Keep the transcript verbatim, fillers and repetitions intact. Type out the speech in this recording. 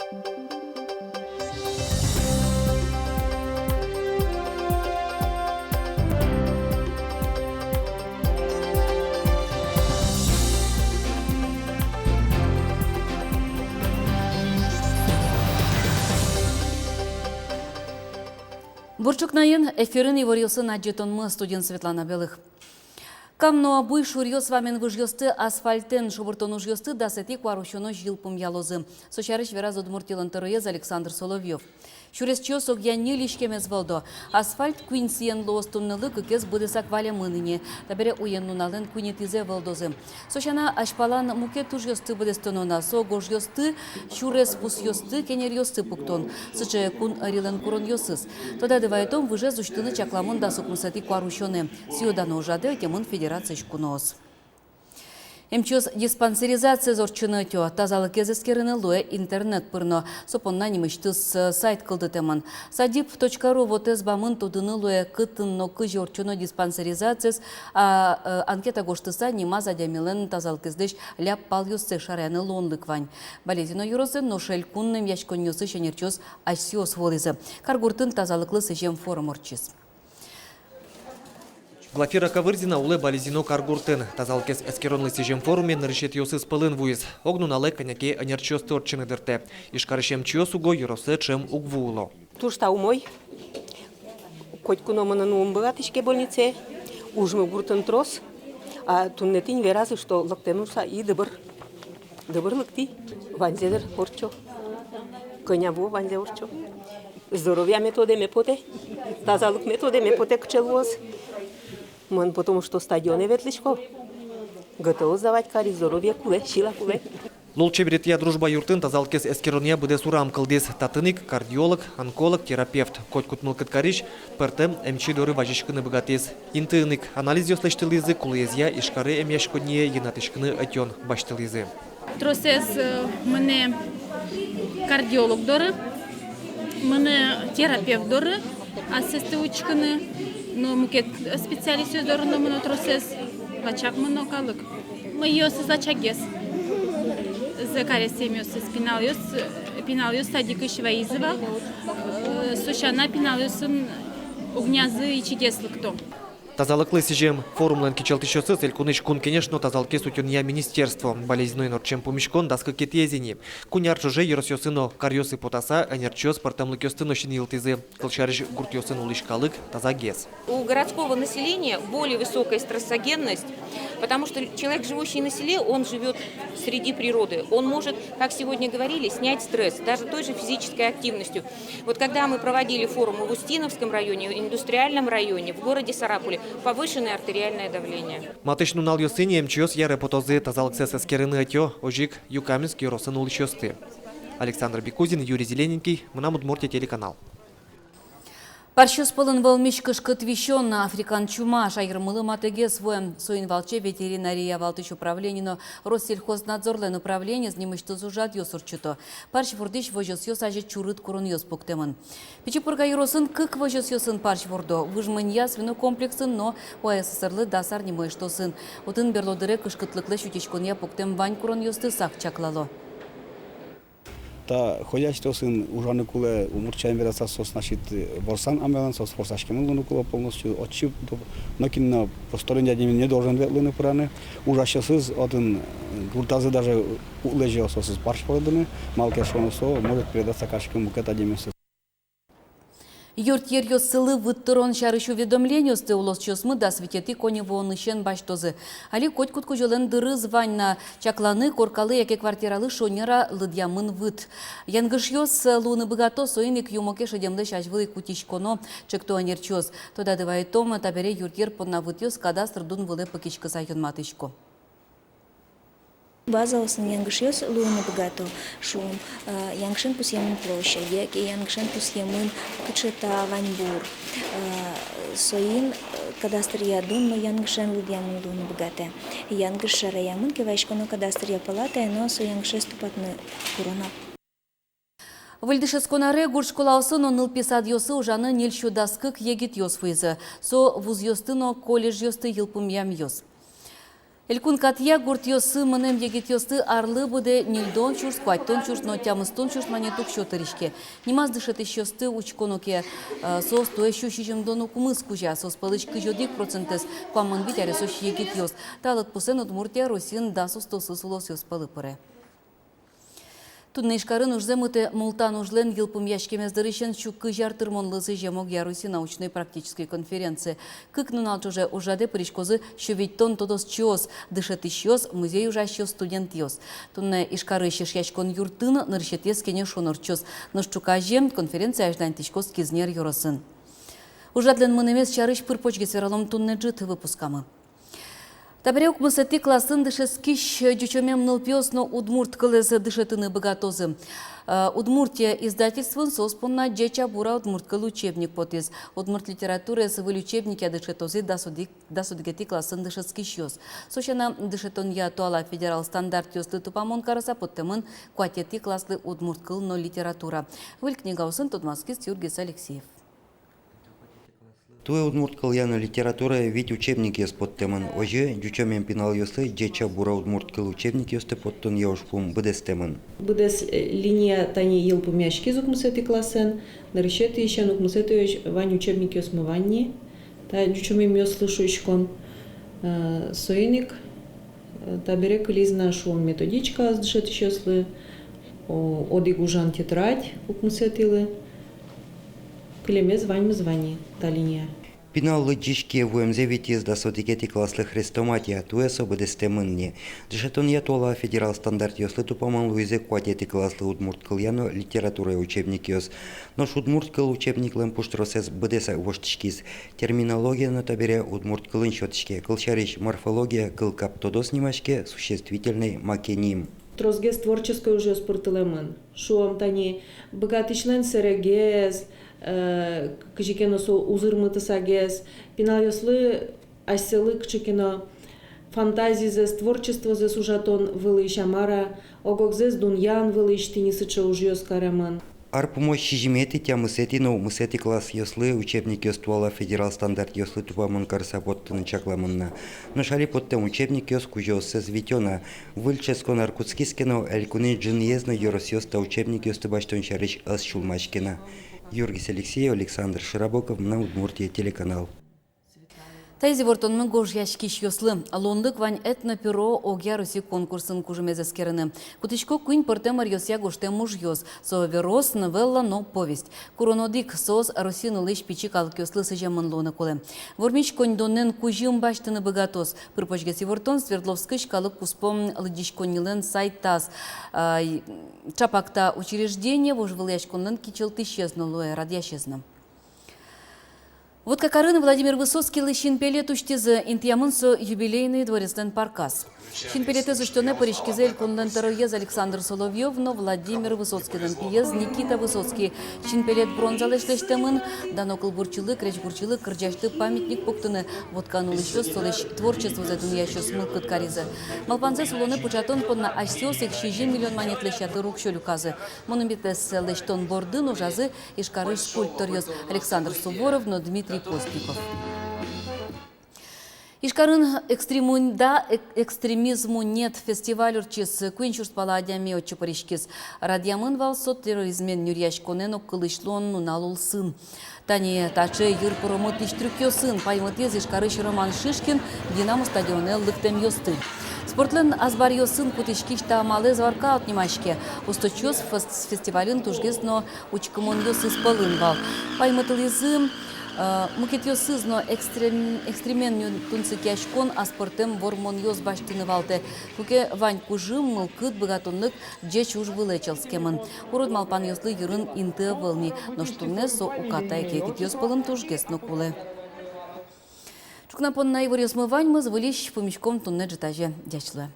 Бур ӵукнаен! Эфирын иворъёсын адӟытонмы, студиын Светлана Белых. Кам но буй шуръёс вамен выжъёсты асфальтэн шобыртон ужъёсты дасэтӥ куарусёнозь йылпумъялозы. Со сярысь вераз Удмуртилэн тӧроез Александр Соловьёв. Сюресчиос огъя ньыль иськемез вӧлдо. Асфальт куинь сӥен луоз туннэлы, кыкез быдэсак валемын ини. Табере уен-нуналэн куинетӥзэ вӧлдозы. Со сяна, азьпалан мукет ужъёсты быдэстоно на, со гожъёсты, сюрес пусъёсты, кенеръёсты пуктон. Сыӵе кун ӧрилэн куронъёсыз. Тодады вайытом, выжез усьтыны чакламын дас укмысэтӥ куарусёнэ. Сӥё-дано ужрадэ ӧтемын федерациысь куноос. Эмчиос диспансеризациез ортчыны ӧтё. Тазалыкез эскерыны луэ интернет пыр но. Со понна нимысьтыз, э, сайт кылдытэмын. Садип точка ру вотэс бамын тодыны луэ, кытын но кызьы ортчоно диспансеризациез, а, э, анкета гожтыса, нимаз адямилэн тазалыкезлэсь ляб палъёссэ шараяны луонлык вань. Балезино ёросын но Шелькунын эмъяськонниосысь ӧнерчиос асьсэос вуылӥзы. Каргуртын тазалыклы сӥзем форум ортчиз. Глафира Ковырзина улэ Балезино каргуртын. Тазалыкез эскеронлы сӥзем форуме нырысетӥосыз пӧлын вуиз. Ог нуналэ кӧня ке ӧнерчиосты ортчыны дыртэ. Ижкарысь эмчиос уго ёросэ ӵем уг вуыло. Туж та умой. Котьку но мыныны ум быгатӥське больницае. Ужмы гуртын трос. А туннэтӥ веразы, что лыктэ но шуса, и дыбыр. Дыбыр лыктӥ. Ваньзэ дыр ортчо. Кӧня вуо, ваньзэ ортчо. Здоровьяме тодэме потэ. Тазалыкме тодэме потэ, кыӵе луоз. Мон потому что стадионэ ветлӥсько. ГТО сдавать кари, здоровье кулэ, сила кулэ. Лулчеберетъя «Дружба» юртын тазалыкез эскеронъя быдэс урам кылдӥз. Татын ик кардиолог, онколог, терапевт. Котькуд мылкыд карись пӧртэм эмчи доры вазиськыны быгатӥз. Интыын ик анализъёс лэсьтылӥзы, кулэезъя Ижкары эмъяськонние йынатӥськыны ӧтён басьтылӥзы. Тросэз, э, мынэ кардиолог доры, мынэ терапевт доры, асэсты учкыны, но мукет специалистъёс доры но мынэ тросэз, лачак мынэ калык. Мыйёсыз лачакгес. Зэк аресъемъёсыз, пиналъёс, пиналъёс садикысь вайизы вал, э, со сяна пиналъёсын огназы ичигес лыкто. Тазалыклы сӥзем форумлэн кичӧлтӥсьёсыз — Элькунысь Кун Кенеш но тазалыкез утёнъя министерство. Балезиноын ортчем пумиськон дас кыкетӥез ини. Куинь ар ӵоже ёросъёсы но каръёсы потаса, ӧнерчиос пӧртэмлыкъёсты но синйылтӥзы. Кылсярысь, гуртъёсын улӥсь калык тазагес. У городского населения более высокая стрессогенность, потому что человек, живущий на селе, он живёт среди природы. Он может, как сегодня говорили, снять стресс даже той же физической активностью. Вот когда мы проводили форумы в Устиновском районе, в Индустриальном районе, в городе Сарапуле, повышенное артериальное давление. Матысь нуналъёсы ини эмчиос яре потозы тазалыксэс эскерыны ӧтё, озьы ик Юкаменск ёросын улӥсьёсты. Александр Бекузин, Юрий Зелененький, «Мынам Удмуртие» телеканал. Парсьёс пӧлын вӧлмись кышкыт висён, африкан чума, шаермылы матэгес вуэм. Соин валче ветеринария валтӥсь управление но Россельхознадзорлэн управлениез нимысьтыз ужрадъёс ортчыто. Парсь вордӥсь возёсъёс азе чурыт куронъёс пуктэмын. Пичи Пурга ёросын кык возёсъёсын парсь вордо: Выж Мынья свинокомплексын но УАССР-лы дас ар нимо эштосын. Отын берло дыре кышкытлыклэсь утиськонъя пуктэм вань куронъёсты сак чаклало. Та хозяйствоосын ужаны кулэ, удмурт сямен вераса, соос, значит, ворсан амалэн, соос ворсаськемын луыны кулэ полностью. Отчы нокин но, посторонний адями не должен ветлыны, пыраны. Ужасьёсыз отын, э, гуртазы даже уг лэзё соосыз парсь вордыны, малы ке шуоно, со может передаться кариськыны мукет адямиосыз. Юртъеръёссылы выт тырон сярысь уведомлениосты улосчиосмы дас витетӥ коньывуонысен басьтозы. Али котькуд кузёлэн дырыз вань на чакланы, коркалы яке квартиралы шонер-а лыдъямын выт. Янгышъёс луыны быгато, соин ик юмоке шедемлэсь азьвыл ик утиськоно, чекто ӧнерчиос. Тодады вайытом, табере юртъер понна вытъёс кадастр дун вылэ пыкиськыса юнматӥсько. Базаосын янгышъёс луыны быгато, шуом, э, янгышен пусъемын площадь, яке янгышен пусъемын кыӵе та ваньбур. Э, соин, э, кадастръя дун но янгышен лыдъямын луыны быгатэ. Янгыш шараямын ке, ваиськоно кадастръя палатае но со янгышез тупатны куроно. Выль дышетскон аре гурт школаосы но нылпи садъёсы ужаны ньыль сю дас кык егитъёс вуизы. Со вузъёсты но колледжъёсты йылпумъямъёс. Элькун катъя гуртъёсы мынэм егитъёсты арлы быдэ ньыльдон сюрс, куатьтон сюрс но тямыстон сюрс манет уксё тыриське. Нимаз дышетӥсьёсты учконо ке, э, соос туэ сю сизьымдон укмыс кузя, соос пӧлысь кызь одӥг процентэз, куамын вить аресозь егитъёс. Та лыдпусэн Удмуртия Россиын дас устоосыз улосъёс пӧлы пыре. Туннэ Ижкарын ужзэ мытэ Мултан ужлэн йылпумъяськемез дырысен сю кызь ар тырмонлы сӥзем огъя Росси научной-практической конференция. Кык нунал ӵоже ужрадэ пыриськозы сю витьтон тодосчиос, дышетӥсьёс, музей ужасьёс, студентъёс. Туннэ Ижкарысь Эшъяськон юртын нырысетӥез кенешон ортчоз. Нош ӵуказе конференция азьланьтӥськоз Кизнер ёросын. Ужрадлэн мынэмез сярысь пыр-почгес вералом туннэ ӝыт выпускамы. Табере укмысэтӥ классын дышетскись ӟучомем нылпиос но удмурт кылэз дышетыны быгатозы. Э, «Удмуртия» издательствоын соос понна «Ӟеча-бура удмурт кыл» учебник потӥз. Удмурт литератураез выль учебникъя дышетозы дас одӥг, дас одӥгетӥ классын дышетскисьёс. Со сяна, дышетонъя туала федерал стандартъёслы тупамон карыса поттэмын куатетӥ класслы удмурт кыл но литература. Выль книгаосын тодматскиз Юргис Алексеев. Туэ удмурт кылъя но литературая вить учебникъёс поттэмын. Озьы ӟучомем пиналъёслы «Ӟеча-бура удмурт кыл» учебникъёсты поттонъя ужпум быдэстэмын. Быдэс, э, линия тани йылпумъяськиз укмысэтӥ классэн, нырысетӥысен укмысэтӥозь вань учебникъёсмы вань ни, та ӟучомемъёслы шуиськом, э, соин ик, э, табере кылиз на, шуом, методичкаос дышетӥсьёслы, о, одӥг ужан тетрадь укмысэтӥлы. Кылемез ваньмыз вань ни та линия. Пинал лыдӟиське, вуэмзэ витиз дас одӥгетӥ класслы хрестоматия, туэ со быдэстэмын ни. Дышетонъя туала федерал стандартъёслы тупамын луизы куатетӥ класслы удмурт кылъя но литературая учебникъёс. Нош удмурт кыл учебниклэн пуштросэз быдэсак воштӥськиз. Терминология но табере удмурт кылын сётӥське, кылсярысь, морфология, кыл кап тодос нимаське, существительной, маке ним. Тросгес творческой ужъёс пыртылэмын. Шуом, тани быгатӥсьлэн сэрегез, э, кызьы ке но со узырмытысагес, пиналъёслы асьсэлы кыӵе ке но фантазизэс, творчествозэс ужатон вылысь, а мар-а, ог-огзэс дунъян вылысь тӥни сыӵе ужъёс каремын. Ар пумозь сизьыметӥ, тямысэтӥ но укмысэтӥ классъёслы учебникъёс туала федерал стандартъёслы тупамон карыса поттыны чакламын на. Нош али поттэм учебникъёс кузёоссэс витё на. Выль ческон ар кутскиз ке но, элькунысь ӝыныез но ёросъёс та учебникъёсты басьтон сярысь ӧз сюлмаське на. Юргис Алексеев, Александр Широбоков, «Мынам Удмуртие» телеканал. Таиз ивортонмы гожъяськисьёслы. Луонлык вань «Этно-перо» огъя Росси конкурсын кужымез эскерыны. Кутӥсько куинь пӧртэм ӧръёсъя гожтэм ужъёс. Со верос, новелла но повесть. Курон одӥг: соос Россиын улӥсь пичи калыкъёслы сӥземын луыны кулэ. Вормись коньдонэн кузьым басьтыны быгатоз. Пыр-почгес ивортон Свердловскысь калык куспо лыдӟиськоннилэн сайтаз. А, и, чапак та учреждение вожвылъяськонлэн кичӧлтӥсез но луэ, радъясез но. Воткакарын Владимир Высоцкийлы синпелет усьтӥзы, интыямын со Юбилейный дворецлэн парказ. Синпелетэз усьтонэ пыриськизы элькунлэн тӧроез Александр Соловьёв но Владимир Высоцкийлэн пиез Никита Высоцкий. Синпелет бронзалэсь лэсьтэмын. Дано кылбурчилы, крезьгурчилы кырӟасьлы памятник пуктыны Воткаын улӥсьёс, солэсь творчествозэ дунъясьёс мылкыд каризы. Малпанзэс улонэ пыӵатон понна асьсэос ик сизьым миллион манетлэсь ятыр уксё люказы. Монументэз лэсьтон бордын ужазы Ижкарысь скульпторъёс Александр Суворов но Дмитрий Постников. Ижкарын «Экстремум да, эк-, экстремизму нет» фестиваль ортчиз. Куинь сюрс пала адями отчы пыриськиз. Радъямын вал со терроризмен нюръяськонэн огкылысь луон нунал улсын. Тани таӵе йыр пыромытӥсь трюкъёсын паймытӥз Ижкарысь Роман Шишкин «Динамо» стадионэ лыктэмъёсты. Спортлэн азбаръёсын кутӥськись та амалэз воркаут нимаське. Усточиос фес-, фестивальын тужгес но учкымонъёсыз пӧлын вал. Паймытылӥзы, э, мукетъёсыз но экстрем-, экстремен ню-, тунсыкъяськон аспӧртэм вормонъёс басьтыны валтэ. Куке вань кужым, мылкыд, быгатонлык ӟеч уж вылэ чӧлскемын. Урод малпанъёслы йырын инты ӧвӧл ни, нош туннэ со уката ик егитъёс пӧлын тужгес но кулэ. Ӵукна понна иворъёсмы ваньмыз, выльысь пумиськом туннэ ӝытазе. Ӟеч луэ.